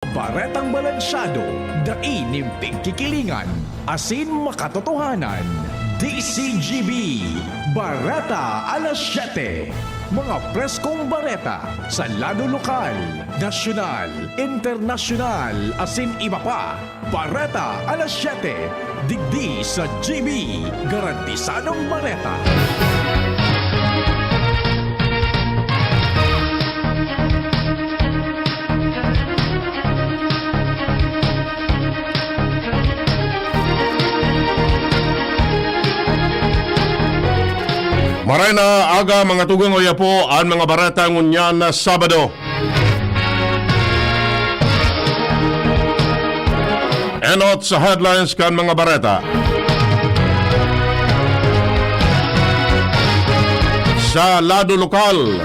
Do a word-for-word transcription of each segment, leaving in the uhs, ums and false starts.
Baretang balansyado, dai nin pigkikilingan, asin makatotohanan. D C G B, Bareta alas siyete. Mga preskong bareta sa lado lokal, nasyonal, internasyonal, asin iba pa. Bareta alas siyete, digdi sa G B, garantisadong bareta. Maray na aga, mga tugang, oya po an mga bareta ngunyan na Sabado. Enot sa headlines kan mga bareta. Sa lado lokal,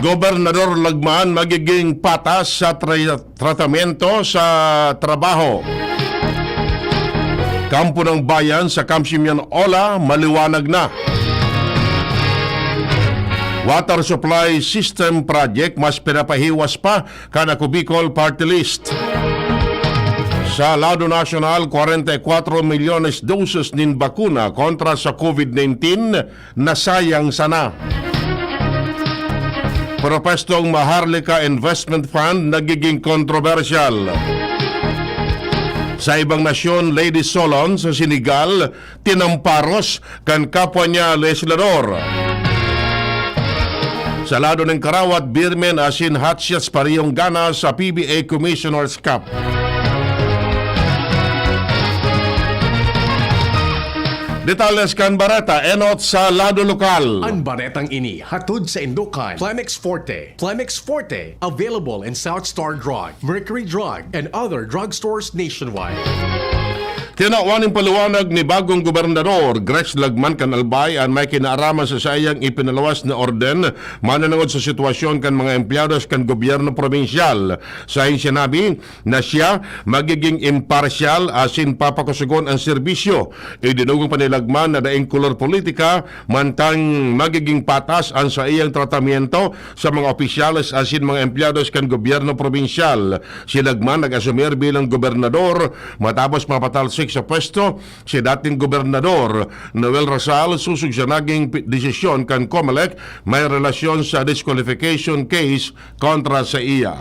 Gobernador Lagman magiging patas sa tra- tratamiento sa trabaho. Kampo ng Bayan sa Camp Simeon Ola, maliwanag na. Water Supply System Project mas pinapahiwas pa kan Ako Bicol Party List. Sa lado nasyonal, kwarenta y kwatro milyones doses nin bakuna kontra sa COVID nineteen nasayang sana. Propwestong Maharlika Investment Fund nagiging kontrobersyal. Sa ibang nasyon, Lady Solon sa Senegal, tinamparos kan kapwa niya legislador. Sa lado nin karawat, Birmen asin Hatchets parehong gana sa P B A Commissioner's Cup. Detalles kan bareta, enot sa lado lokal. An baretang ini hatod saindo kan Plemex Forte. Plemex Forte, available in South Star Drug, Mercury Drug, and other drugstores nationwide. Tinawan nin paliwanag ni bagong gobernador Grex Lagman kan Albay an may kinaaraman sa saiyang ipinaluwas na orden mananangod sa sitwasyon kan mga empleyados kan gobyerno probinsyal. Saing sinabi, na siya magiging imparsyal asin papakusogon an serbisyo. Idinugong pa ni Lagman na daing kolor politika, mantang magiging patas an saiyang tratamiento sa mga opisyales asin mga empleyados kan gobyerno probinsyal. Si Lagman nag-asumir bilang gobernador matapos mapatalsik sa pwesto si dating gobernador Noel Rosal sosog sa naging pi-, desisyon kan Comelec may relasyon sa disqualification case kontra saiya.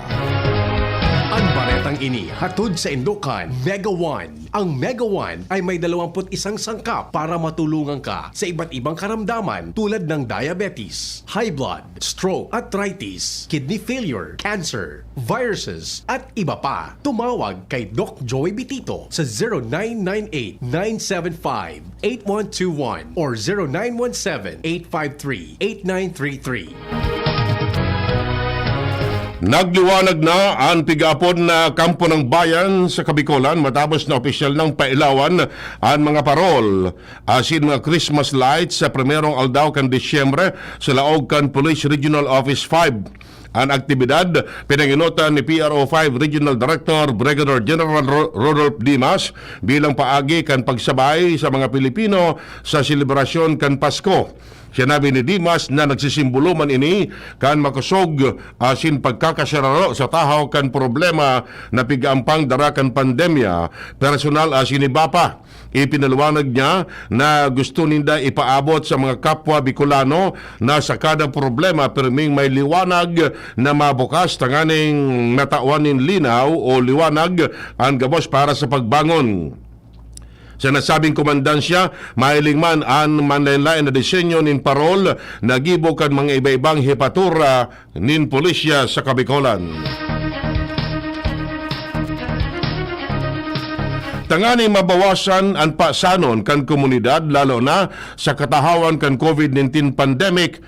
An baretang ini hatod saindo kan Mega One. Ang Mega One ay may dalawampu't isang sangkap para matulungan ka sa iba't ibang karamdaman tulad ng diabetes, high blood, stroke, arthritis, kidney failure, cancer, viruses, at iba pa. Tumawag kay Doc Joey Bitito sa zero nine nine eight, nine seven five, eight one two one or zero nine one seven, eight five three, eight nine three three. Nagliwanag na an pigaapod na Kampo ng Bayan sa Kabikolan matapos na opisyal nang pailawan an mga parol asin mga Christmas lights sa primerong aldaw kan Disyembre sa laog kan Police Regional Office five. An aktibidad pinangenotan ni P R O five Regional Director Brigadier General Ro-, Rodolph Dimas bilang paagi kan pagsabay sa mga Pilipino sa selebrasyon kan Pasko. Sinabi ni Dimas na nagsisimbolo man ini kan makosog asin pagkakasararo sa tahaw kan problema na pig-ampang dara kan pandemya, personal asin iba pa. Ipinaliwanag niya na gusto ninda ipaabot sa mga kapwa Bicolano na sa kada problema pirming may liwanag na mabukas tanganing matawan nin linaw o liwanag an gabos para sa pagbangon. Sa nasabing komandansya, mahiling man an manlaen-laen na disenyo nin parol na gibo kan mga iba-ibang hepatura nin pulisya sa Kabikolan. Tanganing mabawasan an pasanon kan komunidad, lalo na sa katahawan kan COVID nineteen pandemic,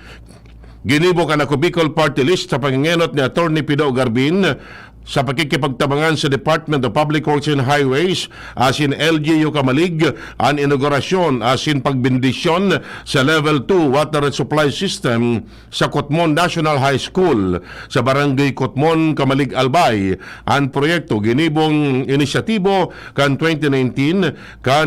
ginibo kan Ako Bicol Party List sa pangengenot ni Attorney Pido Garbin sa pakikipagtabangan sa Department of Public Works and Highways asin L G U Camalig an inaugurasyon asin pagbendisyon sa Level two Water Supply System sa Cotmon National High School, sa Barangay Cotmon, Camalig, Albay. An proyekto ginibong inisyatibo kan twenty nineteen kan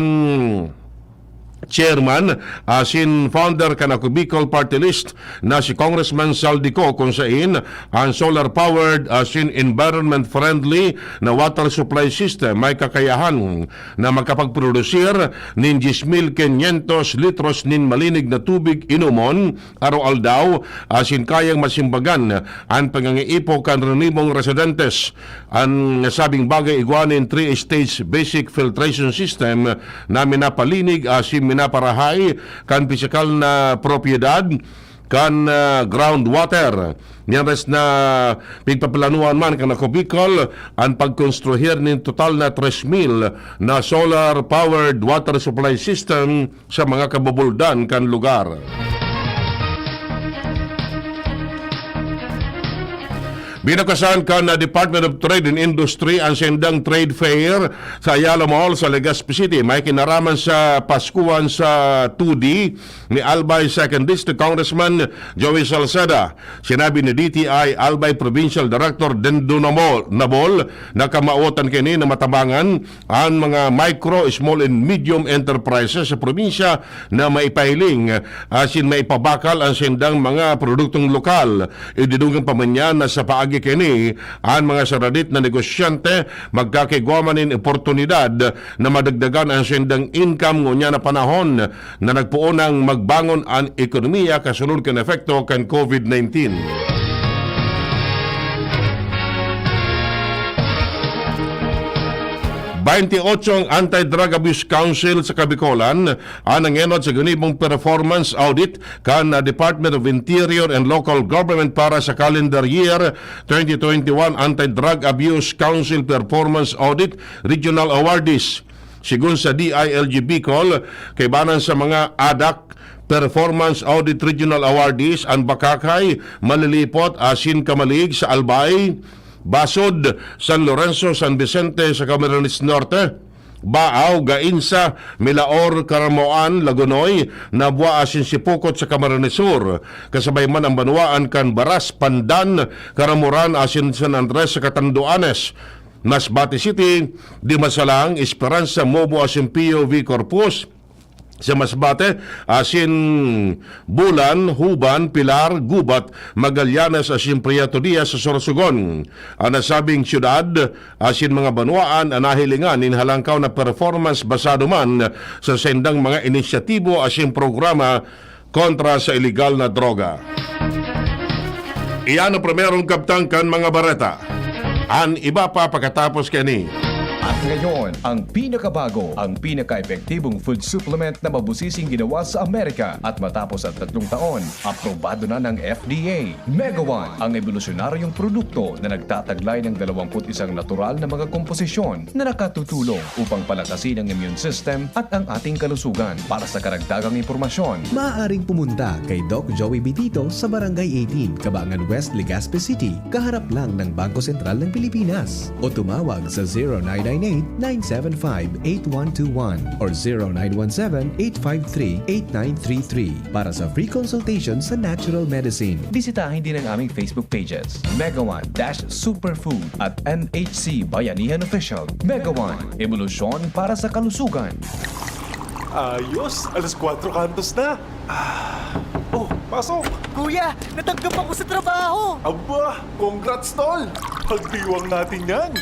chairman asin founder kan Ako Bicol Party List na si Congressman Zaldy Co, kung sain an solar-powered asin environment-friendly na water supply system may kakayahan na makapagprodusir nin diyes mil kinyentos litros nin malinig na tubig inomon araw-aldaw, asin kayang masimbagan an pangangaipo kan rinibong residentes. An nasabing bagay igwa nin three-stage basic filtration system na minapalinig asin minaparahay kan pisikal na propiedad kan, ah, groundwater. Ngunyan na pigpaplanuhan man kan Ako Bicol an pagkonstruhir nin total na tres mil na solar-powered water supply system sa mga kabubuldan kan lugar. Binukasan kan Department of Trade and Industry an sindang trade fair sa Ayala Mall sa Legazpi City. May kinaraman sa Paskuhan sa two D ni Albay Second District Congressman Joey Salceda. Sinabi ni D T I Albay Provincial Director Dendo Nabol, Nabol na kamawotan kini na matabangan an mga micro, small and medium enterprises sa probinsya na maipahiling asin maipabakal an sindang mga produktong lokal. Ididugang pa man niya na sa paagi kini, an mga saradit na negosyante magkakigwa man nin oportunidad na madagdagan an sindang income ngunyan na panahon na nagpoon nang magbangon an ekonomiya kasunod kan epekto kan COVID nineteen. Baynte otso ang Anti-Drug Abuse Council sa Kabikolan an nangenot sa ginibong performance audit kan, ah, Department of Interior and Local Government para sa calendar year twenty twenty-one Anti-Drug Abuse Council Performance Audit Regional Awardees. Sigon sa D I L G Bicol, kaibanan sa mga adak Performance Audit Regional Awardees an Bacacay, Malilipot asin Camalig sa Albay, Basud, San Lorenzo, San Vicente sa Camarines Norte, Baao, Gainza, Milaor, Caramoan, Lagonoy, Nabua asin Sipocot sa Camarines Sur. Kasabay man an banwaan kan Baras, Pandan, Caramoran asin San Andres sa Catanduanes. Masbate City, Dimasalang, Esperanza, Mobo asin Pio V. Corpus. Sa Masbate, asin Bulan, Huban, Pilar, Gubat, Magallanes asin Prieto Diaz sa Sorsogon. An nasabing syudad asin mga banwaan an nahilingan nin halangkaw na performance basado man sa sendang mga inisyatibo asin programa kontra sa iligal na droga. Iyan ang primerong kabtang kan mga bareta. An iba pa pakatapos kani. At ngayon, ang pinakabago, ang pinaka-epektibong food supplement na mabusising ginawa sa Amerika at matapos ang tatlong taon, aprobado na ng F D A. Mega One, ang ebolusyonaryong produkto na nagtataglay ng dalawampu't isang natural na mga komposisyon na nakatutulong upang palakasin ang immune system at ang ating kalusugan. Para sa karagdagang impormasyon, maaaring pumunta kay Doc Joey Bitito sa Barangay eighteen, Cabangan West, Legazpi City, kaharap lang ng Bangko Sentral ng Pilipinas. O tumawag sa zero nine nine eight, nine seven five, eight one two one or zero nine one seven, eight five three, eight nine three three para sa free consultation sa natural medicine. Bisitahin din ang aming Facebook pages, Mega One dash Superfood at N H C Bayanihan Official. Mega One, ebolusyon para sa kalusugan. Ayos, alas kwatro kantos na. Ah, oh, pasok! Kuya, natanggap ako sa trabaho! Aba, congrats, tol! Pagdiwang natin yan!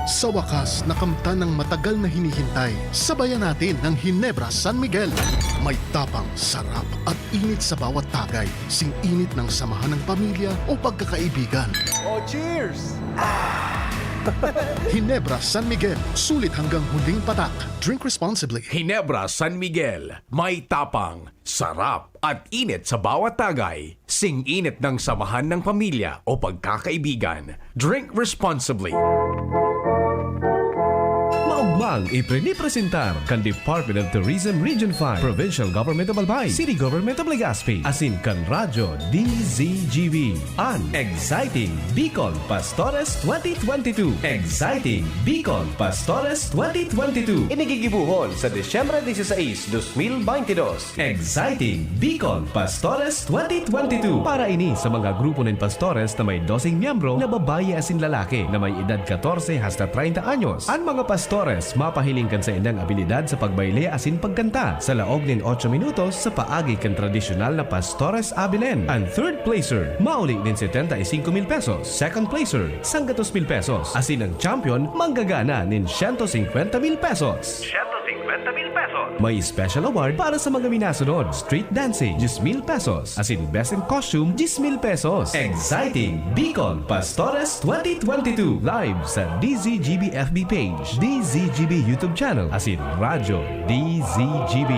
Sa wakas, nakamtan ng matagal na hinihintay. Sabayan natin ng Hinebra San Miguel. May tapang, sarap, at init sa bawat tagay. Sing-init ng samahan ng pamilya o pagkakaibigan. Oh, cheers! Hinebra San Miguel. Sulit hanggang huling patak. Drink responsibly. Hinebra San Miguel. May tapang, sarap, at init sa bawat tagay. Sing-init ng samahan ng pamilya o pagkakaibigan. Drink responsibly. Maugmang iprinipresentar kan Department of Tourism Region five, Provincial Government of Albay, City Government of Legazpi, asin kan Radyo D Z G B, an Exciting Bicol Pastores twenty twenty-two. Exciting Bicol Pastores twenty twenty-two. Ini gigibohon sa Disyembre dieciséis, dos mil veintidós. Exciting Bicol Pastores twenty twenty-two. Para ini sa mga grupo nin pastores na may doseng miyembro na babayi asin lalaki na may edad katorse hasta treinta anyos. An mga pastores Mapahiling kan saindang abilidad sa pagbayle asin pagkanta sa laog nin otso minutos sa paagi kan tradisyonal na Pastores Abilene. An third placer, mauli nin setenta y cinco mil pesos. Second placer, sanggatos mil pesos. Asin ang champion, manggagana nin siyento singkwenta mil pesos. Siyento singkwenta mil pesos. May special award para sa mga minasunod, street dancing, diyes mil pesos. Asin best in costume, diyes mil pesos. Exciting! Bicol Pastores twenty twenty-two, live sa D Z G B F B page, D Z G B YouTube channel, asin Radyo D Z G B.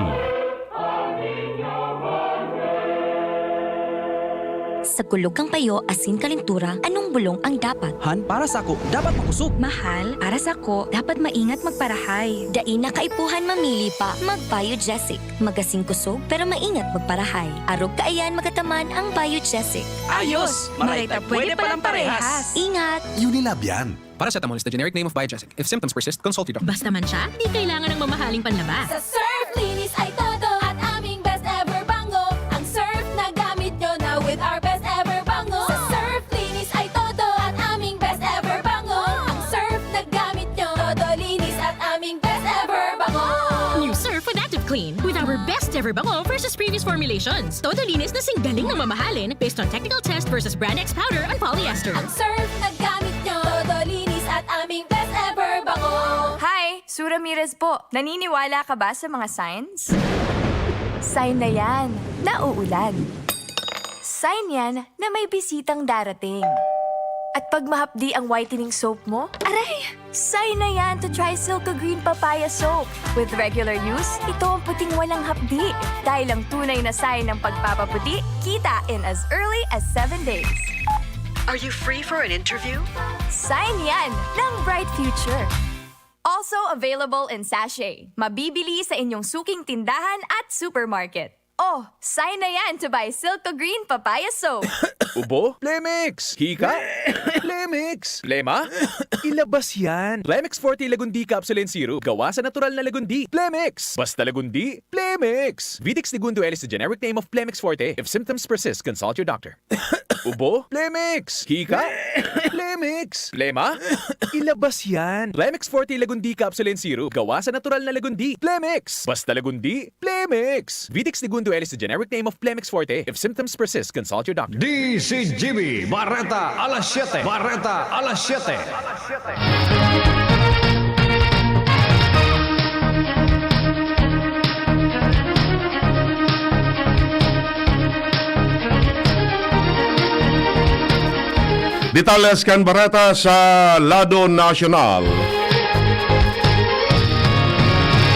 Sa kulog kan payo asin kalentura, anong bulong ang dapat? Han, para sako, dapat makosog. Mahal, para sako, dapat maingat magparahay. Dai na kaipuhan mamili pa, mag-Biogesic. Magasin kosog, pero maingat magparahay. Arog kaiyan magataman ang Biogesic. Ayos! Maray ta pwede palang parehas. Ingat! Unilab yan. Paracetamol is the generic name of Biogesic. If symptoms persist, consult your doctor. Basta man siya, di kailangan ng mamahaling panlaba. Sa Surf Linis ay todo at aming best ever bango. Ang Surf na gamit nyo na with our best ever bango. Sa Surf Linis ay todo at aming best ever bango. Ang Surf na gamit nyo, todo linis at aming best ever bango. New Surf with Active Clean. With our best ever bango versus previous formulations. Todo linis na singgaling ng mamahalin based on technical test versus Brand X powder on polyester. Ang Surf na gamit nyo, todo linis at aming best ever bango. Hi! Sue Ramirez po. Naniniwala ka ba sa mga signs? Sign na yan na uulan. Sign yan na may bisitang darating. At pag mahapdi ang whitening soap mo, aray! Sign na yan to try Silco Green Papaya Soap. With regular use, ito ang puting walang hapdi. Dahil ang tunay na sign ng pagpapaputi, kita in as early as seven days. Are you free for an interview? Sign yan ng bright future. Also available in sachet. Mabibili sa inyong suking tindahan at supermarket. Oh, sign na yan to buy Silco Green Papaya Soap. Ubo? Plemex! Hika? Plemex! Plema? Ilabas yan! Plemex Forte Lagundi Capsule and Syrup. Gawa sa natural na lagundi. Plemex! Basta lagundi, Plemex! Vitex Segundo L is the generic name of Plemex Forte. If symptoms persist, consult your doctor. Ubo? Plemex! Hika? Plemex! Plema? Ilabas yan! Plemex Forte Lagundi Capsule and Syrup. Gawa sa natural na lagundi. Plemex! Basta lagundi, Plemex! Vitex Segundo L is the generic name of Plemex Forte. If symptoms persist, consult your doctor. D Z G B Bareta alas siyete. Bareta alas siyete. Detalles kan bareta sa lado nasyonal.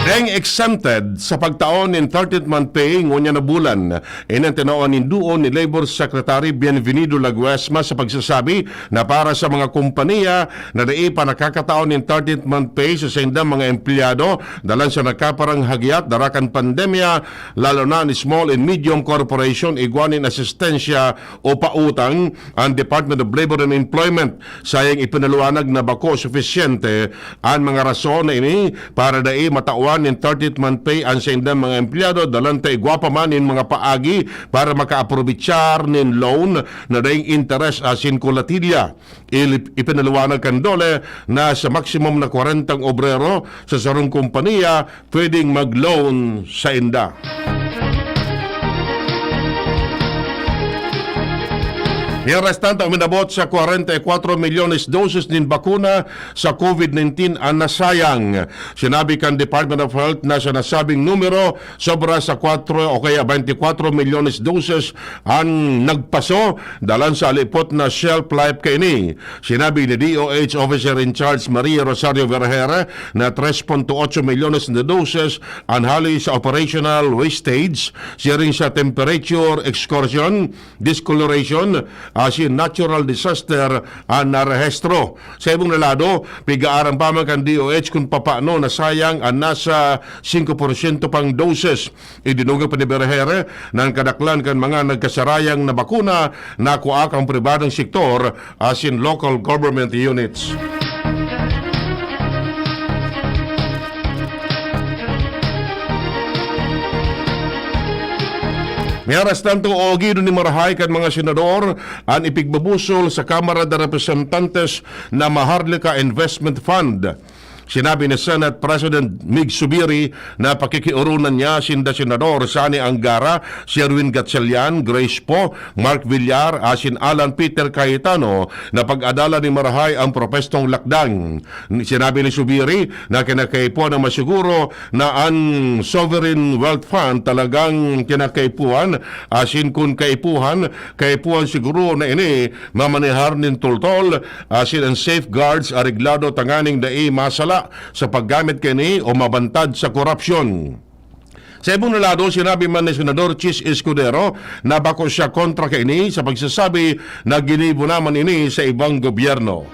Deng exempted sa pagtaon nin thirteenth month pay ngunyan na bulan. Ini an tinawan nin duon ni Labor Secretary Bienvenido Laguesma sa pagsasabi na para sa mga kompanya na dai pa nakakataon nin thirteenth month pay sa saindang mga empleyado, dalan sa nagkaparang hagyat dara kan pandemya, lalo na an small and medium corporation, igwa nin asistensya o pautang an Department of Labor and Employment. Sayang ipinaliwanag na bako sufisyente an mga rason na ini para dai matawan nin thirteenth month pay an saindang mga empleyado, dalan ta igwa pa man nin mga paagi para makaaprovechar nin loan na daing interes asin kulatilya. Ilip-, ipinaliwanag kan DOLE na sa maksimum na kwarentang obrero sa sarong kompanya pwedeng mag-loan sainda. Mientras tanto, uminabot sa kwarenta y kwatro milyones doses nin bakuna sa COVID nineteen an nasayang. Sinabi kan Department of Health na sa nasabing numero, sobra sa kwatro o kaya baynte kwatro milyones doses an nagpaso, dalan sa alipot na shelf life kaini. Sinabi ni D O H Officer in Charge Maria Rosario Vergere na tres punto otso milyones na doses an hali sa operational wastage, siring sa temperature excursion, discoloration, asin natural disaster an narehistro. Sa ibong na lado, pig-aaram pa man kan D O H kun papano nasayang an nasa singko porsyento pang doses. Idinungog pa ni Vergere na an kadaklan kan mga nagkasarayang na bakuna nakua kan pribadong sektor asin local government units. Mientras tanto, oogidon ni marahay kan mga senador an ipigbubusol sa Kamara de Representantes na Maharlika Investment Fund. Sinabi ni Senate President Mig Zubiri na pakikioronan niya sinda Senador Sonny Angara, Sherwin Gatchalian, Grace Poe, Mark Villar, asin Alan Peter Cayetano na pag-adalan nin marahay ang propwestong lakdang. Sinabi ni Zubiri na kinakaipuhan na masiguro na an Sovereign Wealth Fund talagang kinakaipuhan, asin kun kaipuhan, kaipuhan siguro na ini mamanehar nin toltol, asin an safeguards areglado tanganing dai masala sa paggamit kaini o mabantad sa korapsyon. Sa ibong na lado, sinabi man ni Senador Chiz Escudero na bako siya kontra kaini sa pagsasabi na ginibo na man ini sa ibang gobyerno.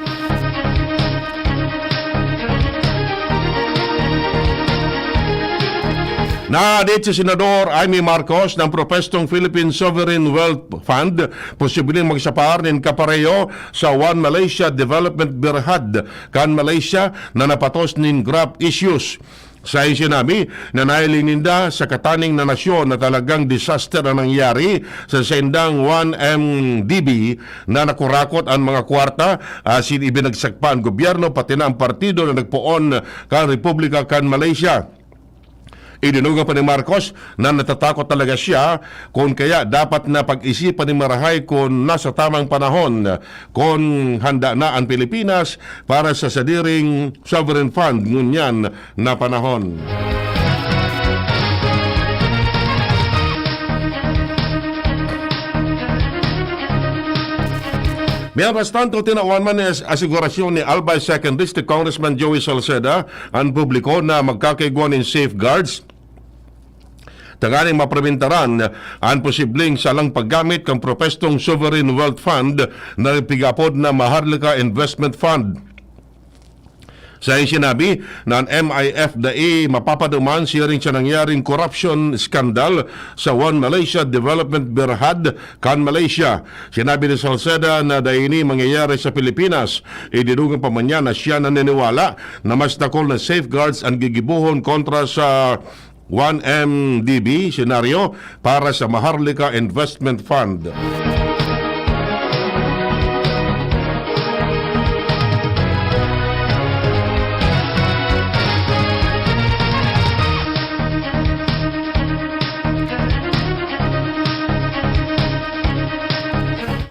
Nadit si Senador Imee Marcos na an propwestong Philippine Sovereign Wealth Fund posibleng magsapar nin kapareho sa One Malaysia Development Berhad kan Malaysia na napatos nin graft issues. Sa sinabi na nahiling ninda sa kataning na nasyon na talagang disaster ang nangyari sa saindang one M D B na nakurakot an mga kwarta asin ibinagsak pa an gobyerno pati na ang partido na nagpoon kan Republika kan Malaysia. Idinugang pa ni Marcos na natatakot talaga siya, kun kaya dapat na pag-isipan ni marahay kun nasa tamang panahon, kun handa na an Pilipinas para sa sadiring sovereign fund ngunyan na panahon. Mientras tanto, tinawan man ni as-, asigurasyon ni Albay Second District Congressman Joey Salceda an publiko na magkakaigwa nin safeguards tanganing maprementaran an posibleng salang paggamit kan propwestong Sovereign Wealth Fund na nagpigapod na Maharlika Investment Fund. Sa sinabi na an M I F dai mapapaduman siring sa nangyaring corruption scandal sa One Malaysia Development Berhad kan Malaysia. Sinabi ni Salceda na dai ini mangyayari sa Pilipinas. Idinugang pa man niya na siya naniniwala na mas dakul na safeguards an gigibohon kontra sa one M D B senaryo para sa Maharlika Investment Fund.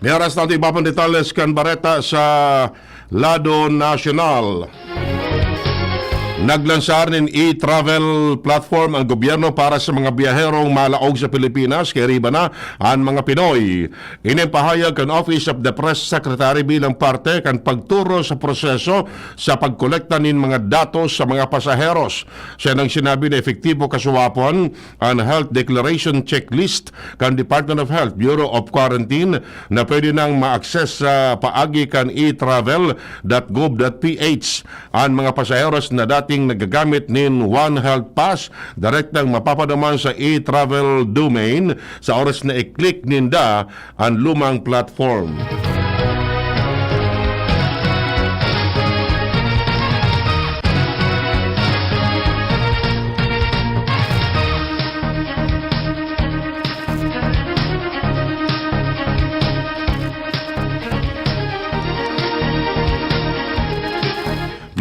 May oras natin iba pang detalles kan bareta sa lado nasyonal. Naglansar nin e-travel platform ang gobyerno para sa mga biyaherong malaog sa Pilipinas, kairiba na an mga Pinoy. Ini an pahayag kan Office of the Press Secretary bilang parte kan pagturo sa proseso sa pagkolekta nin mga datos sa mga pasaheros. Siya nang sinabi na epektibo kasuwapon an health declaration checklist kan Department of Health Bureau of Quarantine na pwede nang ma-access sa paagi kan e travel dot gov dot p h. An mga pasaheros na dating nagagamit nin One Health Pass, direktang mapapaduman sa e-travel domain sa oras na i-click ninda an lumang platform.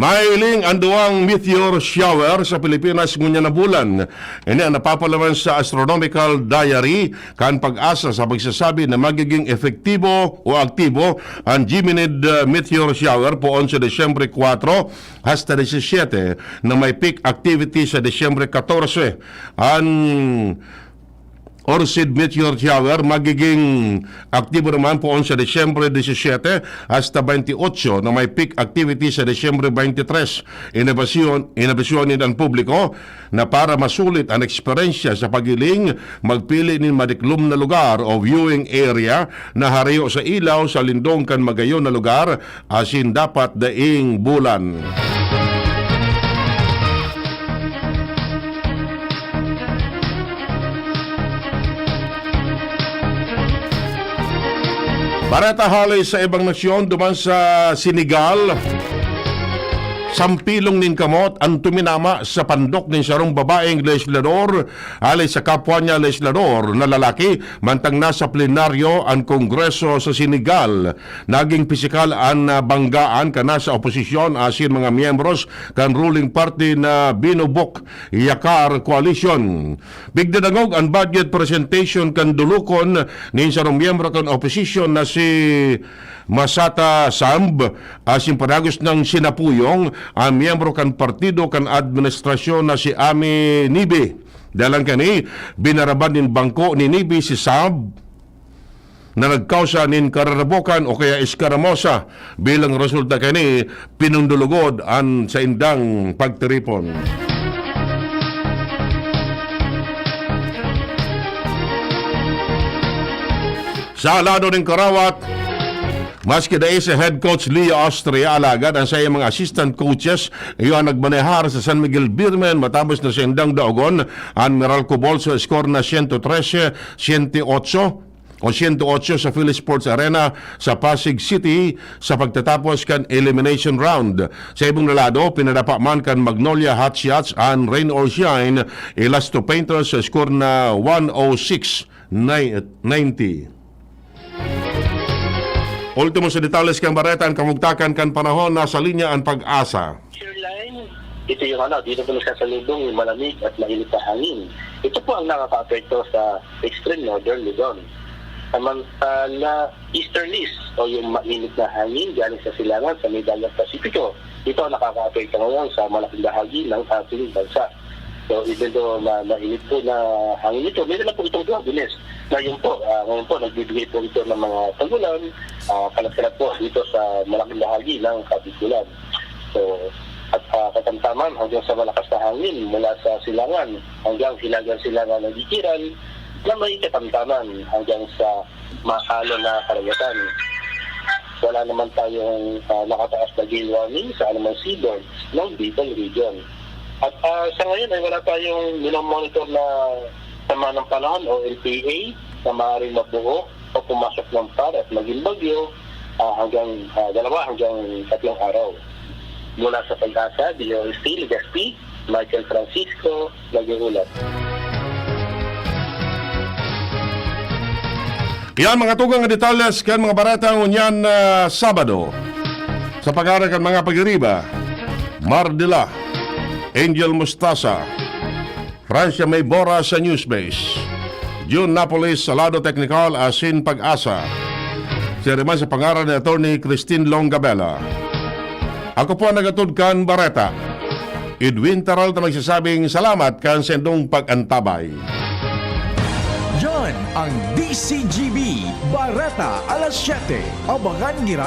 Mahiling an duwang meteor shower sa Pilipinas ngunyan na bulan. Ini an napapalaman sa Astronomical Diary kan PAGASA sa pagsasabi na magiging epektibo o aktibo an Geminid, uh, meteor shower poon sa Disyembre kwatro hasta disisiete, na may peak activity sa Disyembre katorse. An Orsid meteor shower magiging aktibo naman poon sa Disyembre disisiete hasta baynte otso, na may peak activity sa Disyembre baynte tres. Inabasyon, inabasyon nin an publiko na para masulit an eksperyensya sa paghiling, magpili nin madiklom na lugar o viewing area na harayo sa ilaw sa lindong kan magayon na lugar asin dapat daing bulan. Bareta hale sa ibang nasyon, duman sa Senegal. Sampilong nin kamot an tuminama sa pandok nin sarong babaeng legislador hale sa kapwa niya legislador na lalaki mantang nasa plenaryo an Kongreso sa Senegal. Naging pisikal an, ah, banggaan kan nasa oposisyon asin mga miyembros kan ruling party na Binubuk Yakar Coalition. Pigdadangog an budget presentation kan dulokon nin sarong miyembro kan oposisyon na si Masata Samb, asin padagos nang sinapuyong an miyembro kan partido kan administrasyon na si Ami Nibi. Dalang kani, binaraban nin bangko ni Nibi si Samb na nagkausa nin kararabokan o kaya eskaramosa. Bilang resulta kani, pinundulugod an saindang pagtiripon. Sa lado nin karawat, maski dai si head coach Leo Austria, alagad an saiyang mga assistant coaches iyo an nagmanehar sa San Miguel Beermen matapos na sindang daogon an Meralco Bulls sa score na siyento trese, siyento otso o siyento otso sa Philly Sports Arena sa Pasig City sa pagtatapos kan elimination round. Sa ibong na lado, pinadapa man kan Magnolia Hotshots an Rain or Shine, Elasto Painters sa score na one oh six ninety. Ultimo sa detalles kan bareta, an kamugtakan kan panahon, nasa linya an Pag-asa. Sir Line, ito yung ano, dito po nagsasalubong yung malamig at mainit na hangin. Ito po ang nakakaapekto sa extreme northern Luzon. Samantala, easterlies o yung mainit na hangin galing sa silangan sa may Dagat Pasipiko. Ito ang nakakaapekto ngayon sa malaking bahagi ng ating bansa. So, even though ma mainit po na hangin ito, meron na po itong turbulence. Ngayon po, ah, ngayon po, nagbibigay po ito ng mga tag-ulan, ah, kalat-kalat po dito sa malaking bahagi ng Kabigulan. So, at, ah, katamtaman hanggang sa malakas na hangin mula sa silangan hanggang hilagang silangan ng Jiquiran na may katamtaman hanggang sa makalon na karagatan. Wala naman tayong, ah, nakataas na gale warning sa anumang seaboard ng Bicol Region. At, ah, sa ngayon ay wala tayong minomonitor na sama ng panahon o L P A na maaaring mabuo o pumasok ng P A R at maging bagyo, ah, hanggang, ah, dalawa hanggang tatlong araw. Mula sa Pag-asa, D O S T, Legazpi, Michael Francisco, nag-uulat. Yan, mga tugang nga detalles kan mga bareta ngunyan na Sabado. Sa pangaran kan mga pag-iriba, Mardila, Angel Mustasa, Francia May Bora sa Newsbase, June Napoles sa lado teknikal asin Pag-asa. Siya naman sa pangaran ni Attorney Christine Longabella. Ako po ang nagatod kan bareta, Edwin Taralta, magsasabing salamat kan sendong pag-antabay. Yan ang D C G B Bareta alas siyete. Abangan ngira